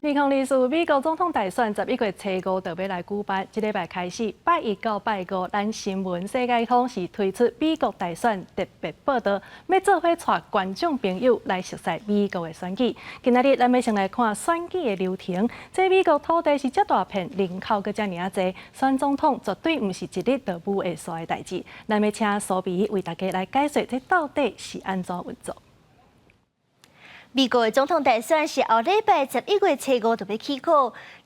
2024美國總統大選11月初五就欲來舉辦，這禮拜開始，拜一到拜五，咱新聞世界通是推出美國大選特別報道，欲做伙帶觀眾朋友來熟悉美國的選舉。今仔日咱欲先來看選舉的流程。這美國土地是遮大片，人口閣遮爾仔濟，選總統絕對毋是一日就舞會煞的代誌。咱欲請蘇比為大家來解說，這到底是按怎運作。美國的總統大選是後禮拜11月初五就欲起鼓。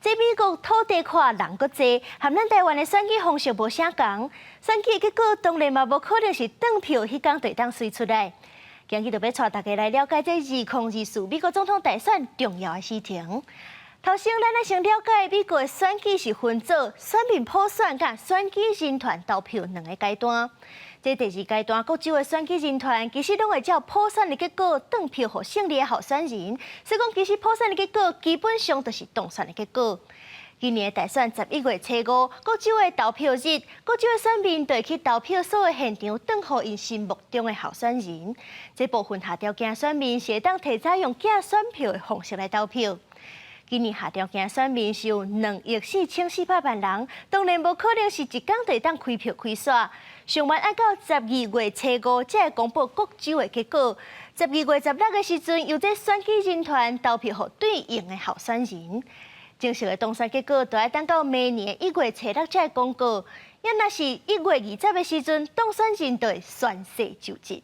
這美國土地闊人閣濟，和咱台灣的選舉方式無啥仝。選舉結果當然嘛無可能是轉票彼工就會當隨出來。今日就欲帶大家來了解這2024美國總統大選重要的事情。頭先，咱來先了解美國的選舉是分做選民普選佮選舉人團投票兩个階段。這第二階段，各州的選舉人團其實攏會照普選的結果轉票予勝利的候選人，所以講其實普選的結果基本上就是當選的結果。今年的大選十一月初五，各州的投票日，各州的選民就會去投票所的現場轉予𪜶心目中的候選人。這部分合條件選民是會當提早用寄選票的方式來投票。今年合條件選民是有2億4400萬人，當然無可能是一工就會當開票開煞。上晚愛到十二月初五才會公布各州的結果。12月16的時陣，由這選舉人團投票予對應的候選人。正式的當選結果，就愛等到明年1月初六才會公告。也若是1月20的時陣，當選人就會宣誓就職。